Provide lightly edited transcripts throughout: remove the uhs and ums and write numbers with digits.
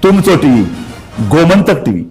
तुमचो TV Gomantak TV.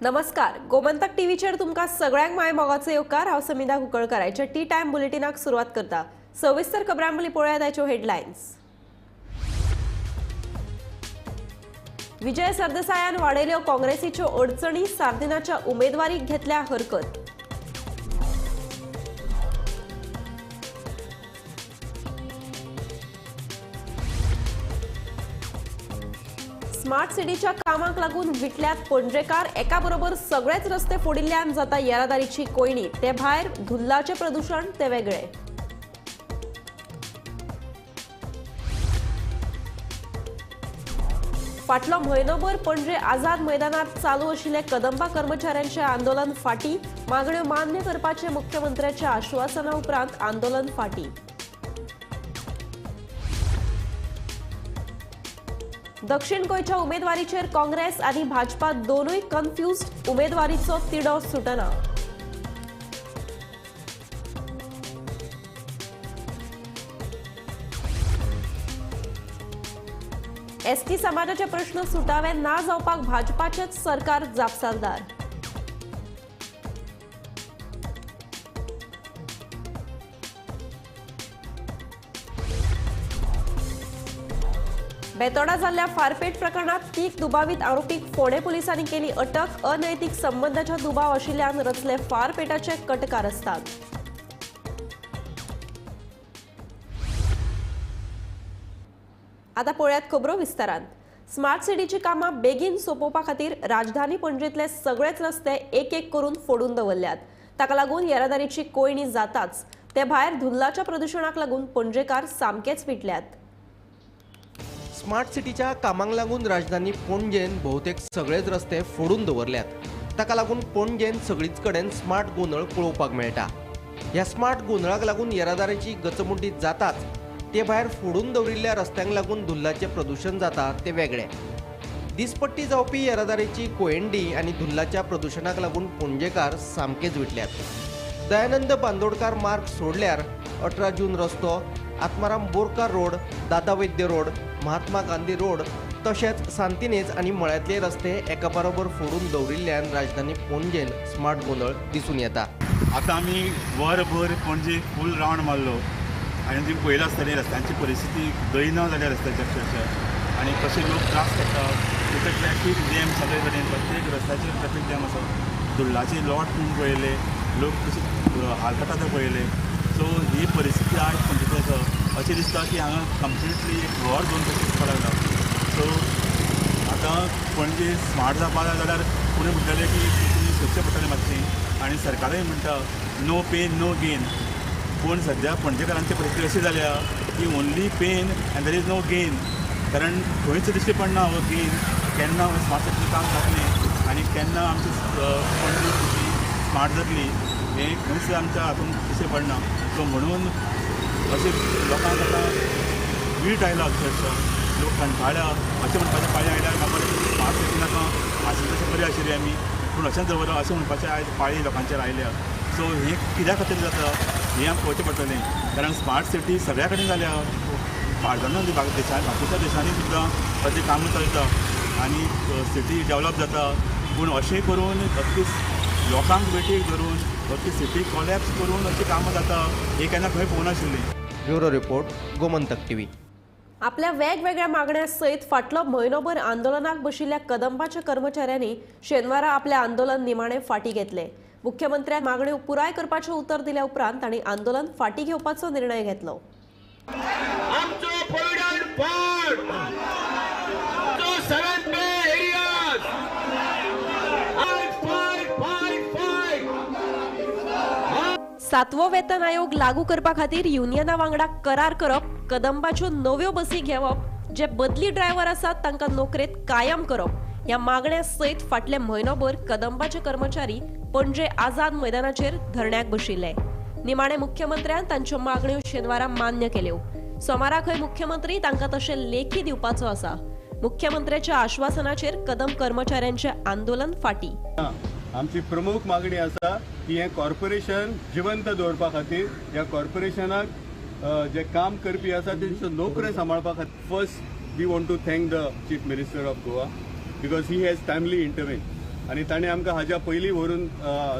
नमस्कार, गोमंतक टीव्हीचेर तुमकां सगळ्यांक माय मोगाचो येवकार. हांव समिधा कुंकळकर. आयच्या टी टायम बुलेटिनाक सुरवात करता. सविस्तर खबरां पयलीं पळोवया आयच्यो हेडलायन्स. विजय सरदेसायान वाडयल्यो काँग्रेसीच्यो अडचणी, सार्दिनाच्या उमेदवारीक घेतल्या हरकत. स्मार्ट सिटीच्या कामाक लागून विटल्यात पणजेकार. एका बरोबर सगळेच रस्ते फोडिल्ल्यान जाता येरादारीची कोयणी, ते भायर धुल्लाचें प्रदूशण ते वेगळे. फाटलो म्हयनोभर पणजे आझाद मैदानार चालू आशिल्ले कदंबा कर्मचाऱ्यांचे आंदोलन फाटी. मागण्यो मान्य करपाचे मुख्यमंत्र्याच्या आश्वासना उपरांत आंदोलन फाटी. दक्षिण गोंयच्या उमेदवारीचेर काँग्रेस आनी भाजपा दोनूय कन्फ्युज्ड, उमेदवारीचो तिडो सुटना. एसटी समाजाचे प्रश्न सुटावे ना जावपाक भाजपाचेच सरकार जापसालदार. बेतोडा जाल्ल्या फारपेट प्रकरणात 3 दुबावीत आरोपीक फोंडें पुलिसांनी केली अटक. अनैतिक संबंदाचो दुबाव आशिल्ल्यान रचले फारपेटाचे कटकार आसतात. आता पळयात खबरो विस्तारान. स्मार्ट सिटीची कामां बेगीन सोंपोवपा खातीर राजधानी पणजेंतले सगळेच रस्ते एक एक करून फोडून दवरल्यात. ताका लागून येरादारीची कोयणी जाताच, ते भायर धुल्लाच्या प्रदुशणाक लागून पणजेकार सामकेच पिटल्यात. स्मार्ट सिटीच्या कामांक लागून राजधानी पणजेन बहुतेक सगळेच रस्ते फोडून दवरल्यात. ताका लागून पणजेन सगळीच कडेन स्मार्ट गोंदळ पळोवपाक मेळटा. ह्या स्मार्ट गोंदळाक लागून येरादारीची गचमुड्डी जाताच, ते भायर फोडून दवरिल्ल्या रस्त्यांक लागून धुल्लाचें प्रदुशण जाता ते वेगळें. दिसपट्टी जावपी येरादारीची कोयंडी आनी धुल्लाच्या प्रदुशणाक लागून पणजेकार सामकेच विटल्यात. दयानंद बांदोडकार मार्ग सोडल्यार 18 जून रस्तो, Atmaram Borkar road, Dada Vaidya road, Mahatma Gandhi road तशेंच सांतिनेज आनी मळ्यांतले रस्ते एका बरोबर फोडून दवरिल्ल्यान राजधानी पणजेन स्मार्ट गोंदळ दिसून येता. आतां आमी वरभर पणजे फूल रावंड मारलो आनी तुमी पळयलां आसतलें रस्त्यांची परिस्थिती दयना जाल्या रस्त्याची अक्षरशः, आनी कशे लोक त्रास काडटा. तितून ट्रॅफीक जॅम सगळे कडेन, प्रत्येक रस्त्याचेर ट्रॅफीक जॅम आसा. धुल्लाचे लॉट तुमी पळयले, लोक कशे हाल काडटा ते पळयले. सो ही परिस्थिती आयज पणजेची आसा. अशें दिसता की हांगा कंप्लिटली एक वॉर झोन कशें दिसपाक लागला. सो आतां पणजे स्मार्ट जावपा जाय जाल्यार कोणी म्हणटलें की तुमी सोदचें पडटलें मातशें, आनी सरकारूय म्हणटा नो पेन नो गेन. पूण सद्या पणजेकारांची परिस्थिती अशी जाल्या की only pain and there is no gain. कारण खंयच दिश्टी पडना हो गेन, केन्ना स्मार्ट सिटीचें काम जातलें आनी केन्ना आमची पणजी सिटी स्मार्ट जातली हें खंयच आमच्या हातून दिश्टी पडना. सो म्हणून अशें लोकांक आतां वीट आयला, अक्षरशः लोक कंटाळ्या अशें म्हणपाचें पाळी आयल्यार बाबा स्मार्ट सिटी नाका, आशिल्लें तशें बरें आशिल्लें आमी, पूण अशेंच दवरप अशें म्हणपाचें आयज पाळी लोकांचेर आयल्या. सो हें कित्या खातीर जाता हें आमकां कळचें पडटलें. कारण स्मार्ट सिटी सगळ्या कडेन जाल्या, भारतान देशां बाकीच्या देशांनी सुद्दां अशें कामां चलता आनी सिटी डेवलप जाता. पूण अशें करून अख्खी लोकांक वेठीक धरून अख्खी सिटी कॉलॅप्स करून अशीं कामां जाता हें केन्ना खंय पळोवनाशिल्लें. Bureau report, Gomantak TV. आपल्या वेगवेगळ्या मागण्या सयत फाटलो म्हयनोभर आंदोलनाक बशिल्ल्या कदंबाच्या कर्मचाऱ्यांनी शेनवारा आपलें आंदोलन निमाणें फाटी घेतलें. मुख्यमंत्र्यान मागण्यो पुराय करपाचें उतर दिल्या उपरांत तांणी आंदोलन फाटी घेवपाचो निर्णय घेतलो. सातवो वेतन आयोग लागू करपा खातीर युनियना वांगडा करार करप, कदंबाच्यो नव्यो बसी घेवप, जे बदली ड्रायव्हर आसात तांकां नोकरेंत कायम करप ह्या मागण्या सयत फाटले म्हयनोभर कदंबाचे कर्मचारी पणजे आझाद मैदानाचेर धरण्याक बशिल्ले. निमाणे मुख्यमंत्र्यान तांच्यो मागण्यो शेनवारा मान्य केल्यो. सोमाराकय मुख्यमंत्री तांकां तशें लेखी दिवपाचो आसा. मुख्यमंत्र्याच्या आश्वासनाचेर कदम कर्मचाऱ्यांचें आंदोलन फाटी. आमची प्रमुख मागणी आसा की हें कॉर्पोरेशन जिवंत दवरपा खातीर ह्या कॉर्पोरेशनाक जे काम करपी आसा तेंच्यो नोकऱ्यो सांबाळपा खातीर first we want to thank the chief minister of Goa because he has timely intervene आनी ताणें आमकां हाज्या पयलीं व्हरून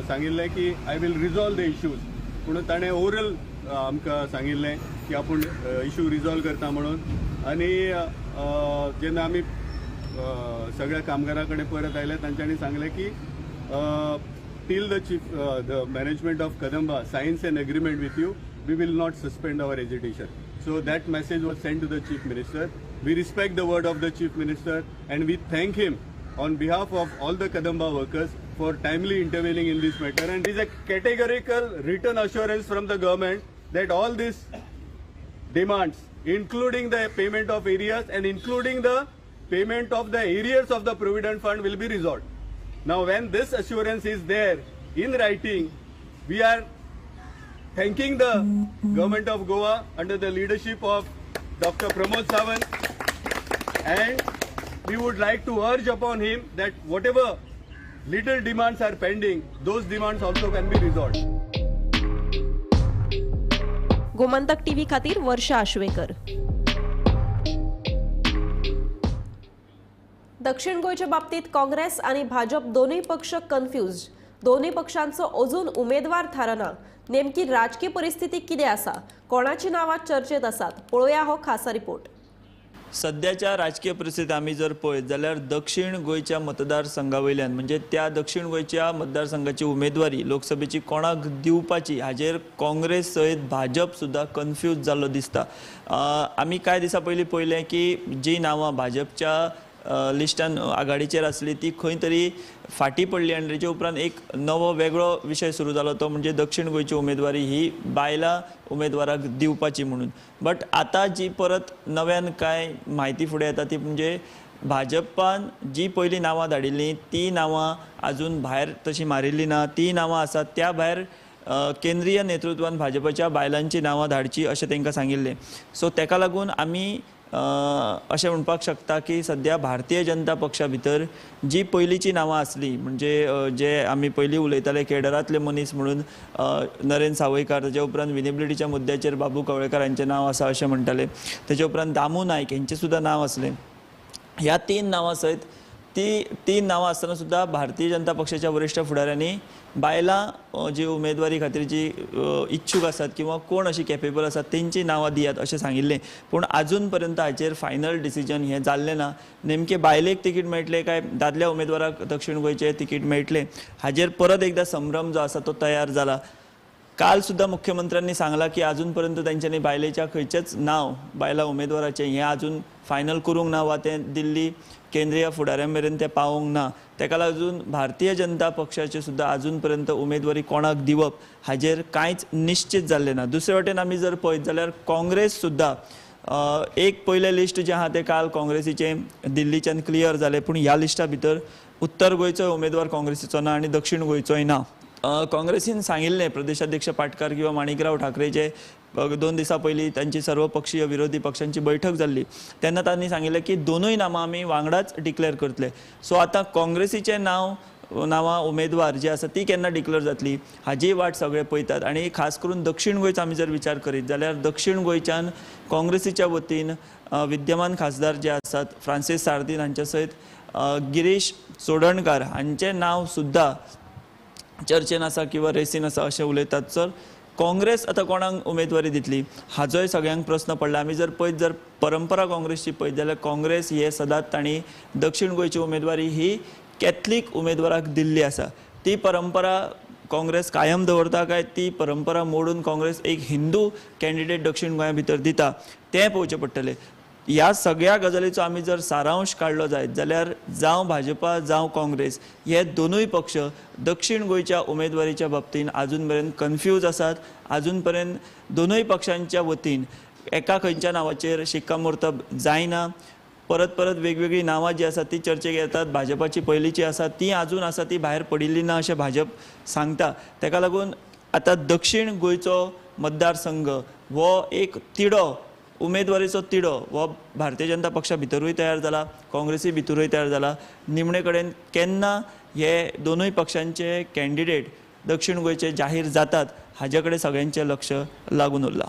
सांगिल्लें की I will resolve the issues. पूण ताणें ओरल आमकां सांगिल्लें की आपूण इशू रिजॉल्व करता म्हणून. आनी जेन्ना आमी सगळ्या कामगारां कडेन परत आयले तांच्यांनी सांगलें की till the chief the management of Kadamba signs an agreement with you, we will not suspend our agitation. So that message was sent to the chief minister. We respect the word of the chief minister and we thank him on behalf of all the Kadamba workers for timely intervening in this matter. And there is a categorical written assurance from the government that all these demands, including the payment of arrears and including the payment of the arrears of the provident fund, will be resolved. Now, when this assurance is there in writing, we are thanking the government of Goa under the leadership of Dr. Pramod Sawant, and we would like to urge upon him that whatever little demands are pending, those demands also can be resolved. Gomantak TV खातीर वर्षा आश्वेकर. दक्षिण गोंयच्या बाबतीत काँग्रेस आनी भाजप दोनूय पक्ष confuse. दोनूय पक्षांचो अजून उमेदवार थारना. नेमकी राजकीय परिस्थिती कितें आसा, कोणाची नांवां चर्चेत आसात, पळोवया हो खासा रिपोर्ट. सद्याच्या राजकीय परिस्थितीत आमी जर पळयत जाल्यार दक्षिण गोंयच्या मतदारसंघा वयल्यान म्हणजे त्या दक्षिण गोंयच्या मतदारसंघाची उमेदवारी लोकसभेची कोणाक दिवपाची हाजेर काँग्रेस सयत भाजप सुद्दां कन्फ्यूज जाल्लो दिसता. आमी कांय दिसां पयलीं पळयलें की जी नांवां भाजपच्या लिस्टान आघाडीचेर आसली ती खंय तरी फाटी पडली आनी तेच्या उपरांत एक नवो वेगळो विशय सुरू जालो तो म्हणजे दक्षिण गोंयची उमेदवारी ही बायलां उमेदवाराक दिवपाची म्हणून. बट आतां जी परत नव्यान कांय म्हायती फुडें येता ती म्हणजे भाजपान जी पयलीं नांवां धाडिल्लीं ती नांवां आजून भायर तशी मारिल्ली ना. ती नांवां आसात त्या भायर केंद्रीय नेतृत्वान भाजपाच्या बायलांची नांवां धाडची अशें तांकां सांगिल्लें. सो ताका लागून आमी अशें म्हणपाक शकता की सद्या भारतीय जनता पक्षा भितर जी पयलींची नांवां आसली म्हणजे जे आमी पयलीं उलयताले केडरांतले मनीस म्हणून नरेंद्र सावयकार, ताच्या उपरांत विनेबिलिटीच्या मुद्द्याचेर बाबू कवळेकार हांचें नांव आसा अशें म्हणटाले, ताच्या उपरांत दामू नायक हेंचें सुद्दां नांव आसलें. ह्या तीन नांवां सयत ती तीन नांवां आसतना सुद्दां भारतीय जनता पक्षाच्या वरिश्ठ फुडाऱ्यांनी बायलां जी उमेदवारी खातीर जी इच्छूक आसात किंवा कोण अशी कॅपेबल आसात तेंची नांवां दियात अशें सांगिल्लें. पूण आजून पर्यंत हाचेर फायनल डिसिजन हें जाल्लें ना. नेमकें बायलेक तिकीट मेळटलें काय दादल्या उमेदवाराक दक्षिण गोंयचें तिकीट मेळटलें हाजेर परत एकदां संभ्रम जो आसा तो तयार जाला. काल सुद्दां मुख्यमंत्र्यांनी सांगलां की आजून पर्यंत तेंच्यांनी बायलेच्या खंयचेंच नांव बायलां उमेदवाराचें हें आजून फायनल करूंक ना वा तें दिल्ली केंद्रीय फुडाऱ्यां मेरेन तें पावोवंक ना. ताका लागून भारतीय जनता पक्षाचे सुद्दां आजून पर्यंत उमेदवारी कोणाक दिवप हाजेर कांयच निश्चित जाल्लें ना. दुसरे वटेन आमी जर पळयत जाल्यार काँग्रेस सुद्दां एक पयलें लिस्ट जें आहा तें काल काँग्रेसीचें दिल्लीच्यान क्लियर जालें, पूण ह्या लिस्टा भितर उत्तर गोंयचोय उमेदवार काँग्रेसीचो ना आनी दक्षिण गोंयचोय ना. काँग्रेसीन सांगिल्लें प्रदेशाध्यक्ष पाटकार किंवा माणिकराव ठाकरेचे 2 दिसां पयलीं तांची सर्वपक्षीय विरोधी पक्षांची बैठक जाल्ली तेन्ना तांणी सांगिल्लें की दोनूय नामां आमी वांगडाच डिक्लेअर करतले. सो आतां काँग्रेसीचें नांवां उमेदवार जी आसा ती केन्ना डिक्लेअर जातली हाजी वाट सगळे पळयतात. आनी खास करून दक्षिण गोंयचो आमी जर विचार करीत जाल्यार दक्षिण गोंयच्यान काँग्रेसीच्या वतीन विद्यमान खासदार जे आसात फ्रांसीस सार्दीन हांच्या सयत गिरीश चोडणकार हांचें नांव सुद्दां चर्चेन आसा किंवा रेसीन आसा अशें उलयतात. सर काँग्रेस आतां कोणाक उमेदवारी दितली हाजोय सगळ्यांक प्रस्न पडला. आमी जर पळयत जर परंपरा काँग्रेसची पळयत जाल्यार काँग्रेस हे सदांच तांणी दक्षिण गोंयची उमेदवारी ही कॅथलीक उमेदवाराक दिल्ली आसा. ती परंपरा काँग्रेस कायम दवरता काय ती परंपरा मोडून काँग्रेस एक हिंदू कॅन्डिडेट दक्षिण गोंया भितर दिता तें पळोवचें पडटलें. ह्या सगळ्या गजालीचो आमी जर सारांश काडलो जायत जाल्यार जावं भाजपा जावं काँग्रेस हे दोनूय पक्ष दक्षिण गोंयच्या उमेदवारीच्या बाबतीन आजून मेरेन कन्फ्यूज आसात. आजून पर्यंत दोनूय पक्षांच्या वतीन एका खंयच्या नांवाचेर शिक्कामोर्तब जायना. परत परत वेगवेगळीं नांवां जी आसात ती चर्चेक येतात. भाजपाची पयलींची आसा ती आजून आसा ती भायर पडिल्ली ना अशें भाजप सांगता. ताका लागून आतां दक्षिण गोंयचो मतदारसंघ हो एक तिडो, उमेदवारीचो तिडो हो भारतीय जनता पक्षा भितरूय तयार जाला, काँग्रेसी भितरूय तयार जाला. निमणे कडेन केन्ना हे दोनूय पक्षांचे कॅन्डिडेट दक्षिण गोंयचे जाहीर जातात हाजे कडेन सगळ्यांचें लक्ष लागून उरलां.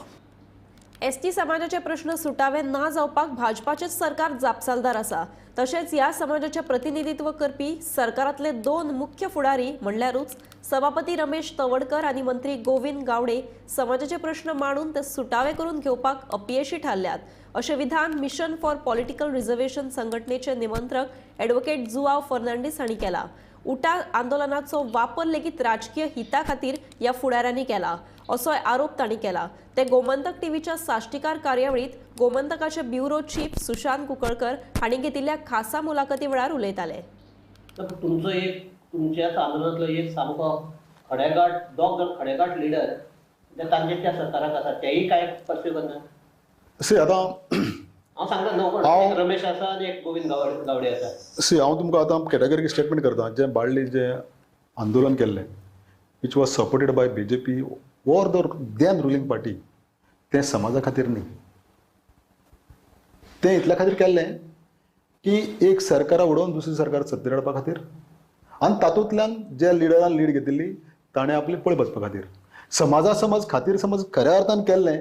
एसटी समाजाचे प्रश्न सुटावे ना जावपाक भाजपाचेच सरकार जापसालदार आसा. तशेंच ह्या समाजाचे प्रतिनिधित्व करपी सरकारांतले दोन मुख्य फुडारी म्हणल्यारूच सभापती रमेश तवडकर आनी मंत्री गोविंद गावडे समाजाचे प्रश्न मांडून ते सुटावे करून घेवपाक अपयशी थारल्यात अशें विधान मिशन फॉर पॉलिटिकल रिझर्वेशन संघटनेचे निमंत्रक ॲडव्होकेट जुआव फर्नांडीस हांणी केला. उटा आंदोलनाचो वापर लेगीत राजकीय हिता खातीर ह्या फुडाऱ्यांनी केला असोय आरोप तांणी केला. ते गोमंतक टीव्हीच्या साश्टीकार कार्यावळीत गोमंतकाचे ब्युरो चीफ सुशांत कुंकळकर हांणी घेतिल्ल्या खासा मुलाखती वेळार उलयताले. तुमचो एक तुमच्याच आंदोलनांतलो एक सामको खडेगाठ दोग जाण खडेगाठ लिडर तांचे त्या सरकाराक आसा तेय काय पर्स्यू करना. सी आतां हांव सांगता न्हू, रमेश आसा आनी एक गोविंद गावडे आसा. सी हांव तुमकां आतां कॅटेगरीक स्टेटमेंट करता. जें बाळ्ळी जें आंदोलन केल्लें which was supported by BJP or the then ruling party, तें समाजा खातीर न्ही, तें इतल्या खातीर केल्लें की एक सरकारा उडोवन दुसरी सरकार सत्तेर हाडपा खातीर आनी तातूंतल्यान ज्या लिडरान लीड घेतिल्ली ताणें आपली पळ बसपा खातीर. समाजा समज खातीर समज खऱ्या अर्थान केल्लें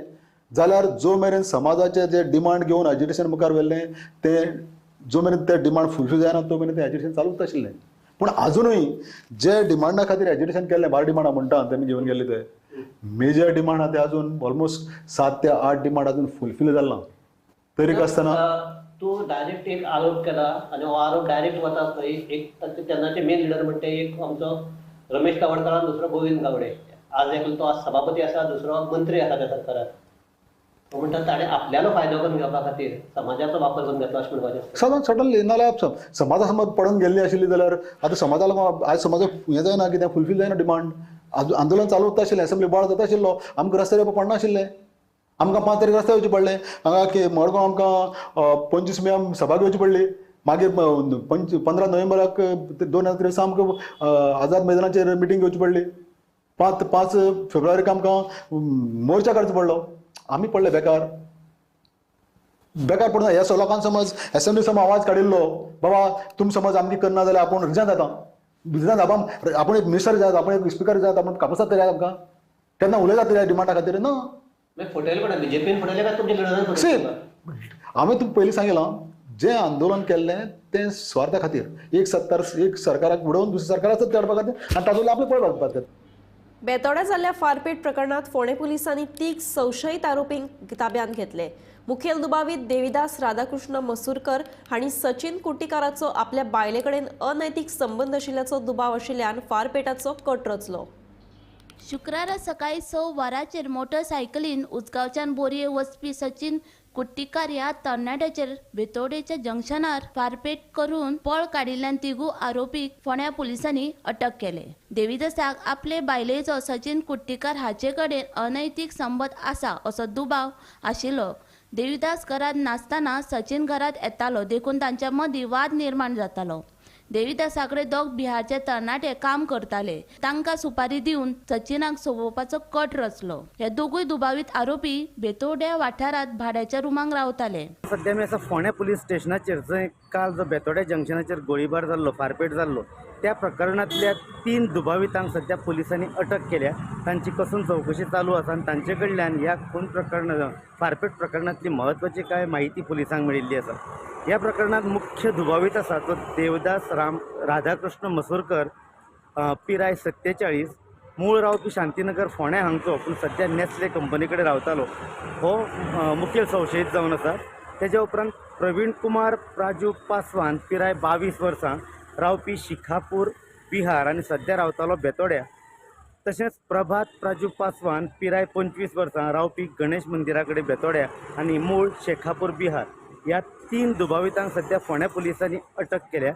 जाल्यार जो मेरेन समाजाचे जे डिमांड घेवन एजिटेशन मुखार व्हेल्लें तें जो मेरेन ते डिमांड फुलफील जायना तो मेरेन तें एजिटेशन चालूच आशिल्लें. पूण आजुनूय जे डिमांडा खातीर एजिटेशन केल्लें, 12 डिमांडां म्हणटा तेमी घेवन गेल्ले ते मेजर डिमांड आहा ते अजून ऑलमोस्ट 7 ते 8 डिमांड अजून फुलफील जाला. तरी आसतना तूं डायरेक्ट एक आरोप केला आनी हो आरोप डायरेक्ट वता थंय एक तेन्नाचे मेन लिडर म्हणटा एक आमचो रमेश तवडकर आनी दुसरो गोविंद गावडे. आज एकलो तो आज सभापती आसा, दुसरो मंत्री आसा त्या सरकारात. तो म्हणटा ताणें आपल्यालो फायदो करून घेवपा खातीर समाजाचो वापर करून घेतलो अशें म्हणपाचें. सदांच सडनली नाजाल्यार समाजा समज पडून गेल्ली आशिल्ली जाल्यार आतां समाजाक आयज समाजाक हें जायना कितें फुलफील जायना डिमांड. आंदोलन चालू उरता आशिल्लें, असेंब्ली बोवाळ जाता आशिल्लो, आमकां रस्त्यार येवपाक पडना आशिल्लें, आमकां 5 तारीख रस्त्यार येवचें पडलें, हांगा मडगांव आमकां 25 मे सभा घेवची पडली, मागीर 15 नोव्हेंबराक 2023 आमकां आझाद मैदानाचेर मिटींग घेवची पडली, 5 फेब्रुवारीक आमकां मोर्चा काडचो पडलो. आमी पडले बेकार बेकार पडना. ह्या लोकांक समज एसेंब्ली समज आवाज काडिल्लो बाबा तुमी समज आमची करना जाल्यार आपूण रिजान जाता, रिजान जाता, आपूण एक मिनिस्टर जात, आपूण एक स्पिकर जात, आपूण कापसात तरी आमकां केन्ना उलयता तरी डिमांडा खातीर ना. सी हांवें तुमकां पयलीं सांगिलां जें आंदोलन केल्लें तें स्वार्था खातीर, एक सत्तार एक सरकाराक उडोवन दुसऱ्या सरकाराक सत्तेर हाडपा खातीर आनी तातूंतल्यान आपलें पळ घालपा खातीर. बेतोड्या जाल्ल्या फारपेट प्रकरणात फोंडें पुलिसांनी 3 संशयीत आरोपींक ताब्यांत घेतले. मुखेल दुबावीत देविदास राधाकृष्ण मसूरकर हांणी सचिन कुट्टीकाराचो आपल्या बायले कडेन अनैतिक संबंद आशिल्ल्याचो दुबाव आशिल्ल्यान फारपेटाचो कट रचलो. शुक्रारा सकाळी 6 वरांचेर मोटरसायकलीन उजगांवच्यान बोरये वचपी सचिन कुट्टीकार ह्या तरणाट्याचेर बेतोडेच्या जंक्शनार फारपेट करून पळ काडिल्ल्यान तिगू आरोपीक फोंड्या पुलिसांनी अटक केले. देविदासाक आपले बायलेचो सचिन कुट्टीकार हाचे कडेन अनैतिक संबंद आसा असो दुबाव आशिल्लो. देविदास घरांत नासतना सचिन घरांत येतालो देखून तांच्या मदीं वाद निर्माण जातालो. देविदासाकडे दोग बिहारचे तरणाटे काम करताले, तांकां सुपारी दिवन सचिनाक सोबोवपाचो कट रचलो. हे दोगूय दुबावीत आरोपी बेतोड्या वाठारांत भाड्याच्या रुमांक रावताले. सध्या आमी आसा फोंड्या पुलीस स्टेशनाचेर, जंय काल जो बेतोड्या जंक्शनाचेर गोळीबार जाल्लो, फारपेट जाल्लो, त्या प्रकरणांतल्या 3 दुबावितांक सध्या पुलिसांनी अटक केल्या. तांची कसून चवकशी चालू आसा आनी तांचे कडल्यान ह्या खून प्रकरण फारपेट प्रकरणांतली म्हत्वाची कांय म्हायती पुलिसांक मेळिल्ली आसा. ह्या प्रकरणांत मुख्य दुबावीत आसा तो देवदास राधाकृष्ण मसूरकर, पिराय 47, मूळ रावपी शांतीनगर फोंड्या हांगचो, पूण सध्या नेस्ले कंपनी कडेन रावतालो. हो मुखेल संशयीत जावन आसा. तेज्या उपरांत प्रवीण कुमार प्राजू पासवान, पिराय 22 वर्सां, रावपी शिखापूर बिहार आनी सध्या रावतालो बेतोड्या. तशेंच प्रभात प्राजू पासवान, पिराय 25 वर्सां, रावपी गणेश मंदिरा कडेन बेतोड्या आनी मूळ शेखापूर बिहार. ह्या 3 दुबावितांक सध्या फोंड्या पुलिसांनी अटक केल्या.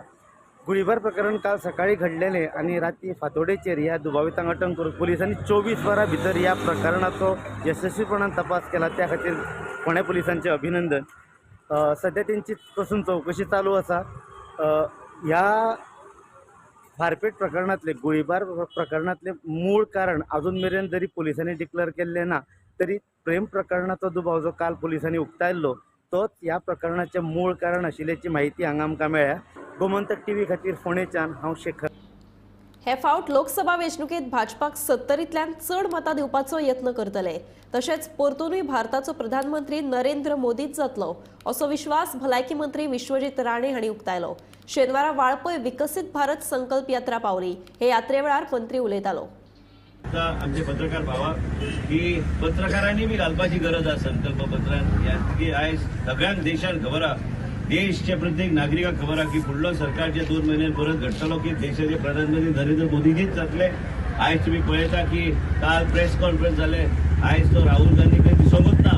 गुळीबार प्रकरण काल सकाळी घडलेलें आनी राती फांतोडेचेर ह्या दुबावितांक अटक करून पुलिसांनी 24 वरां भितर ह्या प्रकरणाचो यशस्वीपणान तपास केला. त्या खातीर फोंड्या पुलिसांचें अभिनंदन. सध्या तेंची कसून चवकशी चालू आसा. ह्या फारपेट प्रकरणांतले गोळीबार प्रकरणांतले मूळ कारण अजून मेरेन जरी पुलिसांनी डिक्लेअर केल्लें ना तरी प्रेम प्रकरणाचो दुबाव जो काल पुलिसांनी उक्तायल्लो तोच ह्या प्रकरणाचें मूळ कारण आशिल्ल्याची म्हायती हांगा आमकां मेळ्ळ्या. गोमंतक टीव्ही खातीर फोंडेच्यान हांव शेखर. हे फावट लोकसभा वेंचणुकेंत भाजपाक 70तल्यान चड मतां दिवपाचो यत्न करतले. तशेंच परतूनय भारताचो प्रधानमंत्री नरेंद्र मोदीच जातलो असो विश्वास भलायकी मंत्री विश्वजीत राणे हांणी उक्तायलो. शेनवारा वाळपय विकसीत भारत संकल्प यात्रा पावली. हे यात्रे वेळार मंत्री उलयतालो. आमचे पत्रकार भावा की पत्रकारांनी बी घालपाची गरज आसा संकल्प पत्रान की आयज सगळ्यांक देशान खबर आसा, देशच्या प्रत्येक नागरिकाक खबर आसा की फुडलो सरकार जे 2 म्हयन्यान परत घडटलो की देशाचे प्रधानमंत्री नरेंद्र मोदीजीच जातले. आयज तुमी पळयता की काल प्रेस कॉन्फरन्स जाले, आयज तो राहुल गांधी खंय दिसोकूच ना.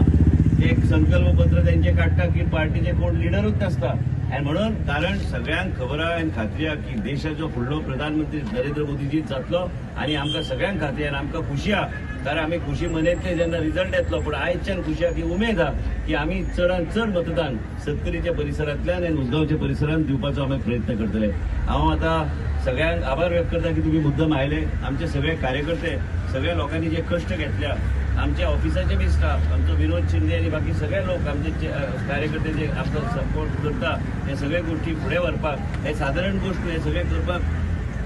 एक संकल्प पत्र तेंचे काडटा की पार्टीचे कोण लिडरूच नासता. आनी म्हणून कारण सगळ्यांक खबर आसा आनी खात्री आसा की देशाचो फुडलो प्रधानमंत्री नरेंद्र मोदीजीच जातलो आनी आमकां सगळ्यांक खात्री आनी आमकां खुशी आसा, कारण आमी खुशी मनयतले जेन्ना रिजल्ट येतलो. पूण आयच्यान खुशी आसा की उमेद आसा की आमी चडान चड मतदान सत्तरीच्या परिसरांतल्यान आनी उसगांवच्या परिसरांत दिवपाचो आमी प्रयत्न करतले. हांव आतां सगळ्यांक आभार व्यक्त करता की तुमी मुद्दम आयले. आमचे सगळे कार्यकर्ते सगळ्या लोकांनी जे कश्ट घेतल्या, आमच्या ऑफिसाचे बी स्टाफ, आमचो विनोद शिंदे आनी बाकी सगळे लोक आमचे कार्यकर्ते जे आमकां सपोर्ट करता, हे सगळे गोष्टी फुडें व्हरपाक हे सादारण गोश्ट हे सगळे करपाक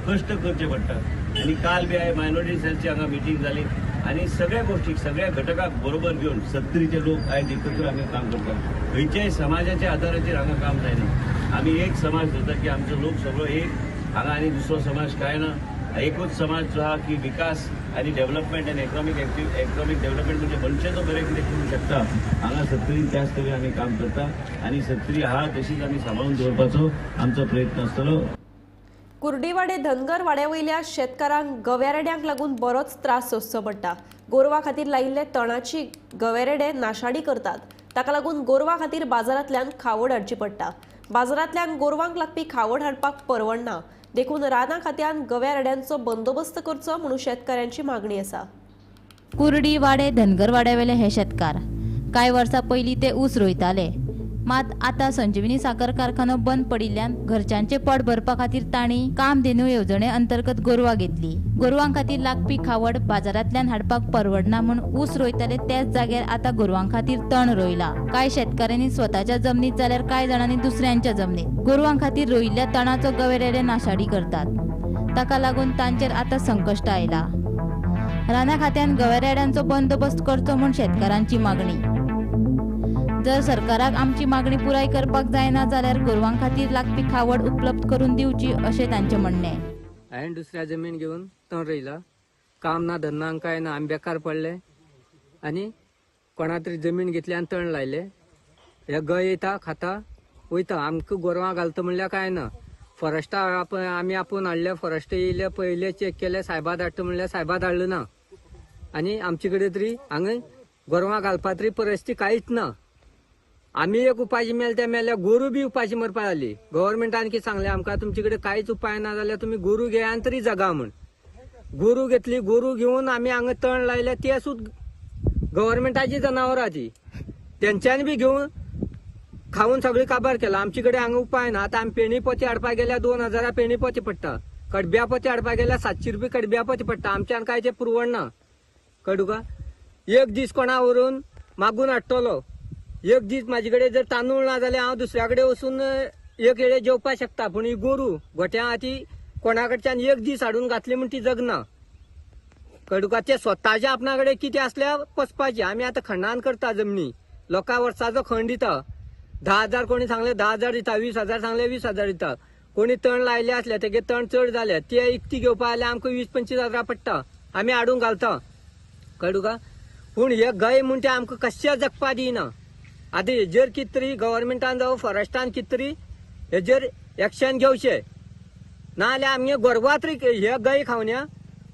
कश्ट करचे पडटा. आनी काल बी हांवें मायनॉरिटी सेलची हांगा मिटींग जाली आनी सगळ्या गोष्टीक सगळ्या घटकाक बरोबर घेवन सत्तरीचे लोक आयज एकत्र हांगा काम करता. खंयच्याय समाजाच्या आदाराचेर हांगा काम जायना. आमी एक समाज धरता की आमचो लोक सगळो एक हांगा आनी दुसरो समाज कांय ना. एकूच समाज जो आहा की विकास आनी डेव्हलपमेंट आनी इकॉनॉमीक डेव्हलपमेंट म्हणजे मनशाचो बरें कितें करूंक शकता. हांगा सत्तरीन त्याच तरेन आमी काम करता आनी सत्तरी आहा तशीच आमी सांबाळून दवरपाचो आमचो प्रयत्न आसतलो. कुर्डीवाडे धनगर वाड्या वयल्या शेतकारांक गव्यारेड्यांक लागून बरोच त्रास सोंसचो पडटा. गोरवां खातीर लायिल्ले तणाची गवेरेडे नाशाडी करतात. ताका लागून गोरवां खातीर बाजारांतल्यान खावड हाडची पडटा. बाजारांतल्यान गोरवांक लागपी खावड हाडपाक परवडना, देखून रानां खात्यान गव्यारेड्यांचो बंदोबस्त करचो म्हणून शेतकारांची मागणी आसा. कुर्डी वाडे धनगर वाड्यावेले हे शेतकार कांय वर्सां पयलीं ते ऊस रोयताले, मात आतां संजीवनी साखर कारखानो बंद पडिल्ल्यान घरच्यांचे पोट भरपा खातीर तांणी कामधेनू येवजणे अंतर्गत गोरवां घेतली. गोरवां खातीर लागपी खावड बाजारांतल्यान हाडपाक परवडना म्हूण ऊस रोयताले त्याच जाग्यार आतां गोरवां खातीर तण रोयला. कांय शेतकारांनी स्वताच्या जमनीत जाल्यार कांय जाणांनी दुसऱ्यांच्या जमनीत गोरवां खातीर रोयिल्ल्या तणाचो गवेरेडे नाशाडी करतात. ताका लागून तांचेर आतां संकश्ट आयला. रानां खात्यान गवेरेड्यांचो बंदोबस्त करचो म्हूण शेतकारांची मागणी. जर सरकाराक आमची मागणी पुराय करपाक जायना जाल्यार गोरवां खातीर लागपी खावड उपलब्ध करून दिवची अशें तांचें म्हणणें. हांवें दुसऱ्या जमीन घेवन तण रोयला, काम ना धंदा कांय ना, आमी बेकार पडले आनी कोणा तरी जमीन घेतली आनी तण लायले. हे गाय येता खाता वयता, आमकां गोरवां घालता म्हणल्यार कांय ना. फॉरेस्टा आमी आपोवन हाडले, फॉरेस्ट येयले पयले चॅक केले, सायबा धाडटा म्हणल्यार सायबा धाडलो ना. आनी आमचे कडेन तरी हांगा गोरवां घालपा तरी परिस्थिती कांयच ना. आमी एक उपाशी मेल ते मेल्या, गोरू बी उपाशी मरपा जाली. गव्हर्मेंटान कितें सांगलें आमकां, तुमचे कडेन कांयच उपाय ना जाल्यार तुमी गोरू घेया आनी तरी जगा म्हूण. गोरू घेतली, गोरू घेवन आमी हांगा तण लायले, ते सुद्दां गव्हर्मेंटाची जनावरां ती तेंच्यांनी बी घेवन खावन सगळें काबार केला. आमचे कडेन हांगा उपाय ना. आतां आमी पेणी पोती हाडपाक गेल्यार 2000 पेणी पोती पडटा, कडब्या पोती हाडपाक गेल्यार 700 रुपया कडब्या पोती पडटा. आमच्यान कांय तें पुरवणना. कळ्ळें तुका? एक दीस कोणा व्हरून मागून हाडटलो, एक दीस म्हाजे कडेन जर तांदूळ ना जाल्यार हांव दुसऱ्या कडेन वचून एक वेळे जेवपाक शकता, पूण ही गोरू गोट्या आहा ती कोणा कडच्यान एक दीस हाडून घातली म्हूण ती जगना. कळ्ळें तुका? ते स्वताच्या आपणा कडेन कितें आसल्यार पचपाचें. आमी आतां खंडान करता जमनी, लोकां वर्साचो खंड दिता, 10,000 कोणी सांगले 10,000 दिता, 20,000 सांगले 20,000 दिता. कोणी तण लायले आसले तेगे तण चड जाले ते इकती घेवपा जाल्यार आमकां 20-25 हजार पडटा, आमी हाडून घालता. कळ्ळें तुका? पूण हे गाय म्हूण ते आमकां कशें जगपा दिना. आतां हेजेर कितें तरी गव्हर्मेंटान जावं फॉरेस्टान कितें तरी हेजेर एक्शन घेवचें, ना जाल्यार आमगे गोरवां तरी हे गाय खावन्या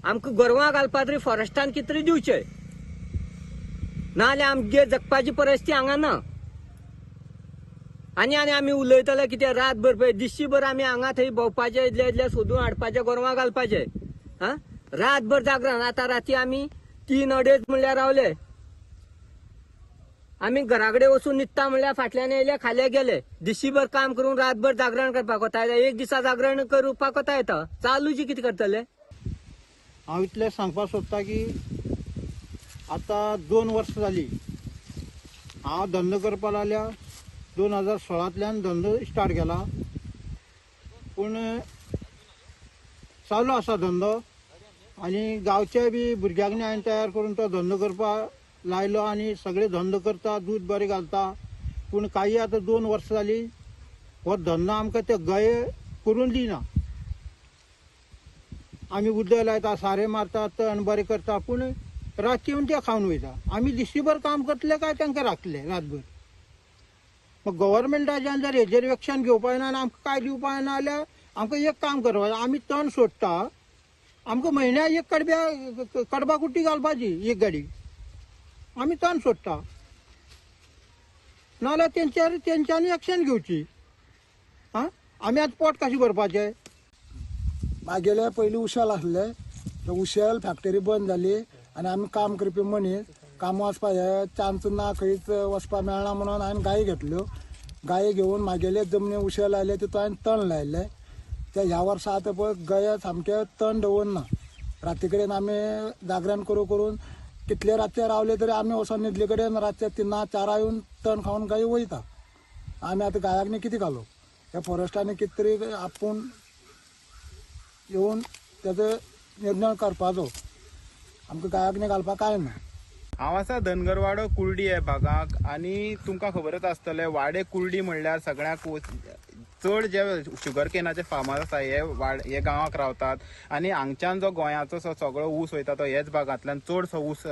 आमकां गोरवां घालपा तरी फॉरेस्टान कितें तरी दिवचें, ना जाल्यार आमगे जगपाची परिस्थिती हांगा ना. आनी आनी आमी उलयतले कितें रातभर पळय दिशीभर आमी हांगा थंय भोंवपाचें, इतले इतले सोदून हाडपाचें, गोरवां घालपाचें. आं, रातभर जागरण. आतां राती आमी 3-2.5 म्हणल्यार रावले. आमी घरा कडेन वचून न्हिदता म्हणल्यार फाटल्यान येयले खाले गेले. दिशीभर काम करून रातभर जागरण करपाक वता, एक दिसा जागरण करपाक वता येता, चालूची कितें करतले? हांव इतलें सांगपाक सोदता की आतां 2 वर्सां जाली हांव धंदो करपाक लागल्या. 2016तल्यान धंदो स्टार्ट केला, पूण चालू आसा धंदो आनी गांवच्या बी भुरग्यांक हांवें तयार करून तो धंदो करपाक लायलो आनी सगळे धंदो करता, दूद बरें घालता. पूण काही आतां 2 वर्सां जाली हो धंदो आमकां ते गये करून दिना. आमी उदक लायता, सारें मारता, तण बरें करता, पूण रातचें येवन ते खावन वयता. आमी दिशीभर काम करतले काय तांकां राखतले रातभर? मग गव्हर्मेंटाच्यान जर हेजेर एक्शन घेवपा ना आनी आमकां काय दिवपा ना जाल्यार आमकां एक काम करपाचें, आमी तण सोडटा, आमकां म्हयन्याक एक कडब्या कडबा कुट्टी घालपाची एक गाडी, आमी तण सोडटा, नाजाल्यार तेंच्यार तेंच्यांनी एक्शन घेवची. आं, आमी आतां पोट कशें भरपाचें? मागेले पयलीं उशेल आसले, ते उशेल फॅक्टरी बंद जाली आनी आमी काम करपी मनीस, काम वचपा हे चान्स ना, खंयच वचपा मेळना म्हणून हांवें गायी घेतल्यो. गायी घेवन मागेले जमनी उशेल लायले, तितून हांवें तण लायलें. ते ह्या वर्सा आतां पळय गये सामके तण दवरना. राती कडेन आमी जागरण करून करून कितले रातचे रावले तरी आमी वचोन न्हिदले कडेन रातचे 3-4 येवन तण खावन गायी वयता. आमी आतां गायांक कितें घालू? ह्या फॉरेस्टांनी कितें तरी आपूण येवन तेजो निर्णय करपाचो. आमकां गायाक घालपाक कांय ना. हांव आसा धनगरवाडो कुर्डी ह्या भागाक आनी तुमकां खबरच आसतलें वाडे कुर्डी म्हणल्यार सगळ्यांक चड जे शुगर केनाचे फार्मर आसा हे हे गांवाक रावतात आनी हांगच्यान जो गोंयाचो सगळो ऊस वयता तो हेच भागांतल्यान चडसो ऊस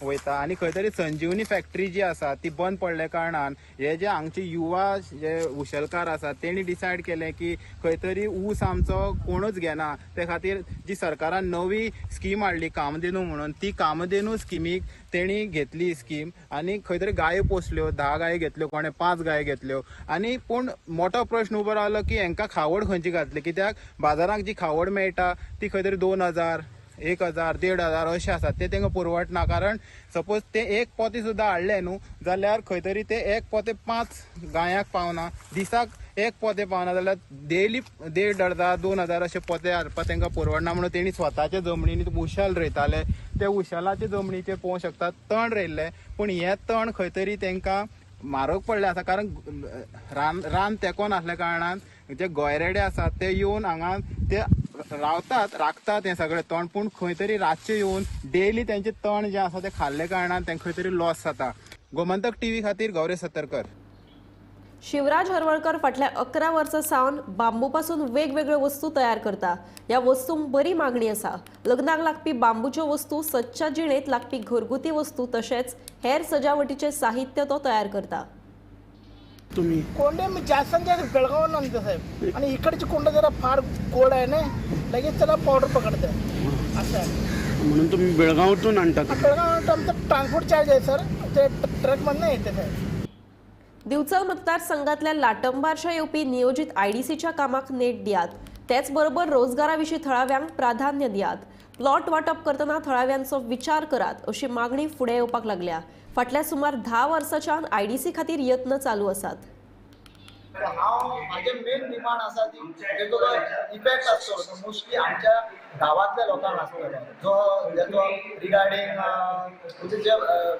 वयता. आनी खंय तरी संजीवनी फॅक्टरी जी आसा ती बंद पडल्या कारणान हे जे हांगचे युवा जे उशलकार आसा तेणी डिसायड केलें की खंय तरी ऊस आमचो कोणूच घेना. ते खातीर जी सरकारान नवी स्कीम हाडली कामधेनू म्हणून, ती कामधेनू स्किमीक तेणी घेतली स्कीम आनी खंय तरी गायो पोसल्यो, 10 गायो घेतल्यो, कोणें 5 गायो घेतल्यो. आनी पूण मोठो प्रश्न उबो रावलो की हेंकां खावड खंयची घातली, कित्याक बाजाराक जी खावड मेळटा ती खंय तरी 2000, 1000, 1500 अशें आसा, ते तांकां पुरवटना. कारण सपोज ते एक पोते सुद्दां हाडले न्हू जाल्यार खंय तरी ते एक पोते 5 गायांक पावना, दिसाक एक पोते पावना जाल्यार डेली 1500, 2000 अशे पोते हाडपाक तांकां पुरवडना. म्हणून तेणी स्वताच्या जमनीनी उशेल रोयताले, ते उशेलाच्या जमनीचेर पळोवंक शकता तण रोयल्लें, पूण हें तण खंय तरी तांकां म्हारग पडलें आसा. कारण रान रान तेंकोन आसल्या कारणान जे गोयरेडे आसात ते येवन हांगा ते रावतात, राखतात हें सगळें तण, पूण खंय तरी रातचें येवन डेली तेंचें तण जें आसा तें खाल्ले कारणान तेंकां खंय तरी लॉस जाता. गोमंतक टीव्ही खातीर गौरी सतरकर. शिवराज हरवळकर फाटल्या 11 वर्सां सावन बांबू पासून वेगवेगळ्यो वस्तू तयार करता. ह्या वस्तूंक बरी मागणी आसा. लग्नाक लागपी बांबूच्यो वस्तू, सदच्या जिणेंत लागपी घरगुती वस्तू तशेंच हेर सजावटीचे साहित्य तो तयार करता. तुम्ही कोंडे मी जास्त बेळगावून आणतो साहेब, आणि इकडची कोंडे जरा फार गोड आहे ना, लगेच त्याला पावडर पकडते असं आहे. म्हणून तुम्ही बेळगावातून आणता? बेळगाव आमचं ट्रान्सपोर्ट चार्ज आहे सर, ते ट्रकमधनं येते साहेब. दिवचल मतदारसंघातल्या लाटंबारच्या येवपी नियोजित आयडीसीच्या कामाक नेट दियात, तेच बरोबर रोजगारा विशीं थळाव्यांक प्राधान्य दियात, प्लॉट वाटप करतना थळाव्यांचो विचार करात अशी मागणी फुडें येवपाक लागल्या. फाटल्या सुमार 10 वर्सांच्यान आयडीसी खातीर यत्न चालू आसात. हांव म्हाजे मेन डिमांड आसा ती तेजो जो इफेक्ट आसतलो तो मोस्टली आमच्या गांवांतल्या लोकांक आसतलो, जो जेजो रिगार्डींग म्हणजे जे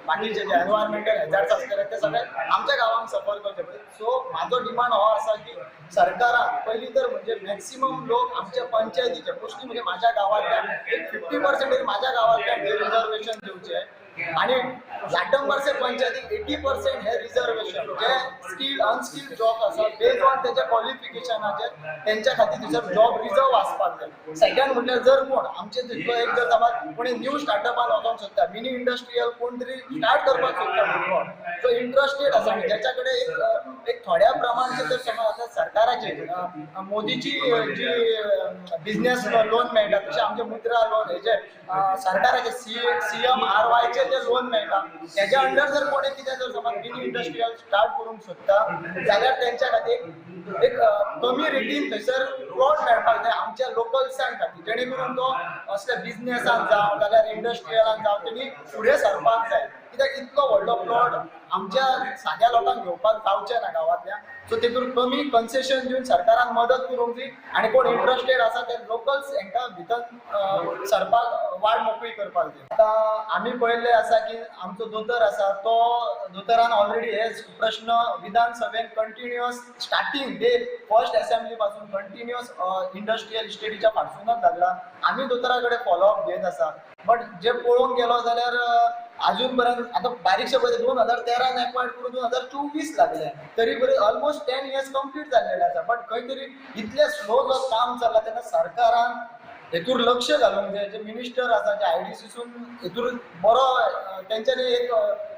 बाकीचे जे एनवायरमेंटल हॅजार्ड्स आसतले ते सगळे आमच्या गांवांक सफर करचे पडले. सो म्हाजो डिमांड हो आसा की सरकारान पयलीं तर म्हणजे मॅक्सिमम लोक आमच्या पंचायतीचे मोस्टली म्हणजे म्हाज्या गांवांतल्यान एक 50% तरी म्हाज्या गांवांतल्यान हे रिजर्वेशन दिवचें आणि लाटंबारसे पंचायतीक 80% हे रिजर्वेशन जे स्किल्ड अनस्किल्ड जॉब आसा बेज ऑन तेच्या क्वॉलिफिकेशनाचेर तेंच्या खातीर थंयसर जॉब रिजर्व आसपाक जाय. सेकंड म्हटल्यार जर कोण आमचे थंयसर एक जर समज कोणी न्यू स्टार्टअपान वचोंक सोदता, मिनी इंडस्ट्रियल कोण तरी स्टार्ट करपाक सोदता भुरगो जो इंट्रस्टेड आसा आनी ज्याच्या कडेन एक थोड्या प्रमाणचे जर समज आतां सरकाराचे मोदीची जी बिजनेस लोन मेळटा तशें आमचे मुद्रा लोन हेजे सरकाराचे CMRYचे जे लोन मेळटा तेज्या अंडर जर कोणी कितें जर समज मिनी इंडस्ट्रियल स्टार्ट करूंक सोदता जाल्यार तेंच्या खातीर एक कमी रेटीन थंयसर प्लॉट मेळपाक जाय आमच्या लोकल्सां खातीर, जेणे करून तो असल्या बिजनेसान जावं जाल्यार इंडस्ट्रियलान जावं तेणी फुडें सरपाक जाय. कित्याक इतलो व्हडलो प्लॉट आमच्या साद्या लोकांक घेवपाक जावचें ना गांवांतल्या. सो तेतूर कमी कन्सेशन दिवन सरकारान मदत करूंक जाय आनी कोण इंट्रस्टेड आसा ते लोकल्स हांकां भितर सरपाक वाट मोकळी करपाक जाय. आतां आमी पळयल्लें आसा की आमचो दोतोर आसा तो दोतोरान ऑलरेडी हे प्रश्न विधानसभेन continuous starting day first assembly पासून कंटिन्युअस इंडस्ट्रियल इस्टेटीच्या फाटसूनच लागला. आमी दोतोरा कडेन फॉलोअप घेत आसा, बट जे पळोवंक गेलो जाल्यार अजून पर्यंत आतां बारीकशे पळयता 2013 एक्वायर्ड करून 2024 लागले तरी बरें ऑलमोस्ट 10 इयर्स कंप्लीट जाल्लेले आसा. बट खंय तरी इतलें स्लो जो काम चल्ला तेन्ना सरकारान हेतूर लक्ष घालूंक जाय. जे मिनिस्टर आसा जे आयडीसीसून हेतूर बरो तेंच्यांनी एक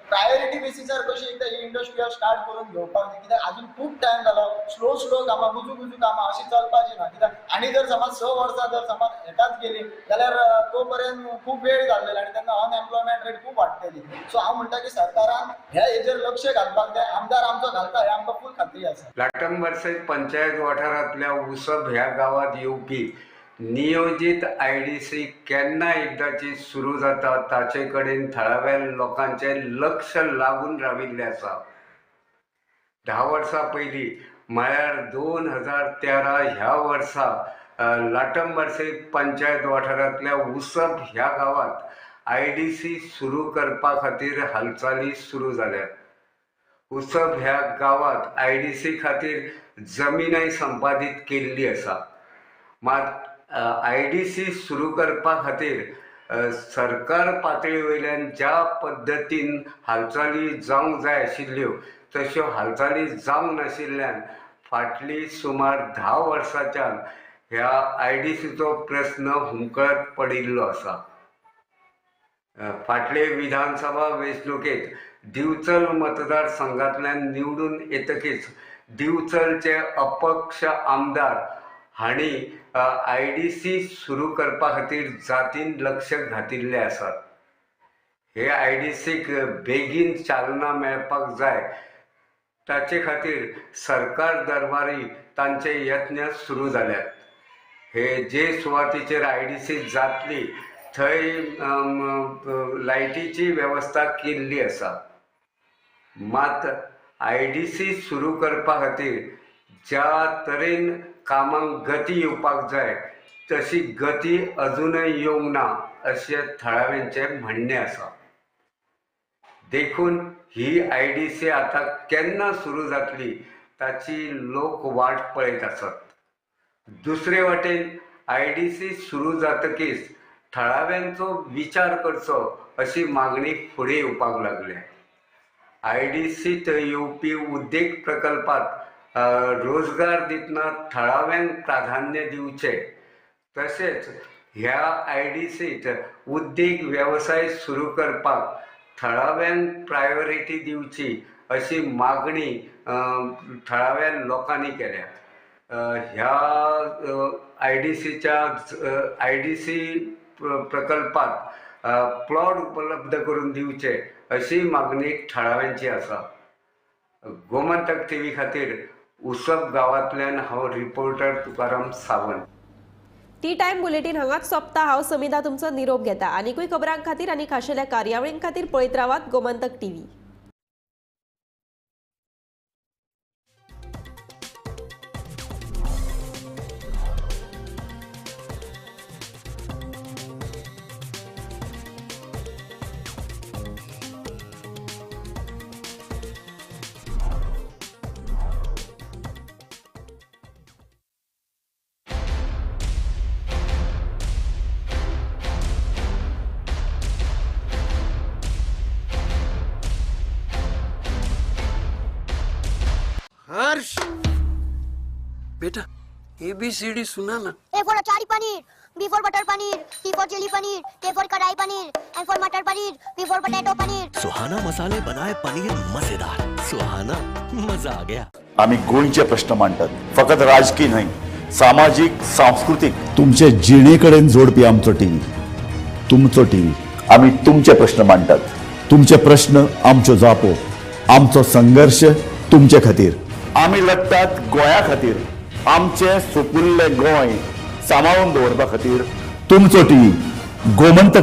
प्रायोरिटी बेसिसार कशी एकदां ही इंडस्ट्रियल स्टार्ट करून घेवपाक जाय, कित्याक अजून खूब टायम जालो स्लो स्लो कामां गुजू गुजू कामां अशी चलपाची ना. कित्याक आनी जर समज 6 वर्सां जर समज हेकाच गेली जाल्यार तो पर्यंत खूब वेळ जाल्लेलो आनी तेन्ना अनएम्प्लॉयमेंट रेट खूब वाडटली. सो हांव म्हणटा की सरकारान ह्या हेजेर लक्ष घालपाक जाय. आमदार आमचो घालता हे आमकां फूल खात्री आसा. लाटंबरसे पंचायत वाठारांतल्या उसब ह्या गांवांत येवपी नियोजीत आयडीसी केन्ना एकदाची सुरू जाता ताचे कडेन थळाव्या लोकांचें लक्ष लागून राविल्लें आसा. 10 वर्सां पयलीं म्हळ्यार 2013 ह्या वर्सा लाटंबरसे पंचायत वाठारांतल्या उसब ह्या गांवांत आयडीसी सुरू करपा खातीर हालचाली सुरू जाल्यात. उसब ह्या गांवांत आयडीसी खातीर जमीनय संपादीत केल्ली आसा. मात आयडीसी सुरू करपा खातीर सरकार पातळी वयल्यान ज्या पद्दतीन हालचाली जावंक जाय आशिल्ल्यो तश्यो हालचाली जावंक नाशिल्ल्यान फाटली सुमार 10 वर्सांच्यान ह्या आयडीसीचो प्रस्न हुमकळत पडिल्लो आसा. फाटले विधानसभा वेंचणुकेंत दिवचल मतदारसंघांतल्यान निवडून येतकीच दिवचलचे अपक्ष आमदार हांणी आयडीसी सुरू करपा खातीर जातीन लक्ष घातिल्लें आसा. हे आयडीसीक बेगीन चालना मेळपाक जाय ताचे खातीर सरकार दरबारी तांचे यत्न सुरू जाल्यात. हे जे सुवातेचेर आयडीसी जातली थंय लायटीची वेवस्था केल्ली आसा. मात आयडीसी सुरू करपा खातीर ज्या तरेन कामांक गती येवपाक जाय तशी गती अजूनय येवंक ना अशें थळाव्यांचें म्हणणें आसा. देखून ही आयडीसी आतां केन्ना सुरू जातली ताची लोक वाट पळयत आसात. दुसरे वाटेन आयडीसी सुरू जातकीच थळाव्यांचो विचार करचो अशी मागणी फुडें येवपाक लागल्या. आयडीसीत येवपी उद्देग प्रकल्पात रोजगार दितना थळाव्यांक प्राधान्य दिवचें, तशेंच ह्या आयडीसीत उद्देग वेवसाय सुरू करपाक थळाव्यांक प्रायोरिटी दिवची अशी मागणी थळाव्या लोकांनी केल्या. ह्या आयडीसीच्या आयडीसी प्रकल्पात प्लॉट उपलब्ध करून दिवचे अशी मागणी थळाव्यांची आसा. गोमंतक टीव्ही खातीर उसब गांवांतल्यान हांव reporter Tukaram Sawant. Tea time bulletin हांगाच सोंपता. हांव समिधा तुमचो निरोप घेता. आनीकूय खबरां खातीर आनी खाशेल्या कार्यावळीं खातीर पळयत रावात गोमंतक टीव्ही. हर्ष बेटा एबीसीडी सुना ना। A for achari paneer, B for butter paneer, C for chilli paneer, K for kadai paneer, M for matar paneer, P for potato paneer. Suhana मसाले बनाए पनीर मजेदार, सुहाना मजा आ गया। आम्ही गोंयचे प्रश्न मांडतात, फकत राजकीय न्हय, सामाजीक सांस्कृतीक तुमचे जिणेकडेन जोडपी आमचो टीव्ही, तुमचो टीव्ही। आम्ही तुमचे प्रश्न मांडतात, तुमचे प्रश्न आमच्यो जापो, आमचो संघर्ष तुमचे खातीर। आमी लढतात गोंया खातीर, आमचे सुपुल्ले गोंय सांबाळून दवरपा खातीर। तुमचो टीव्ही गोमंतक।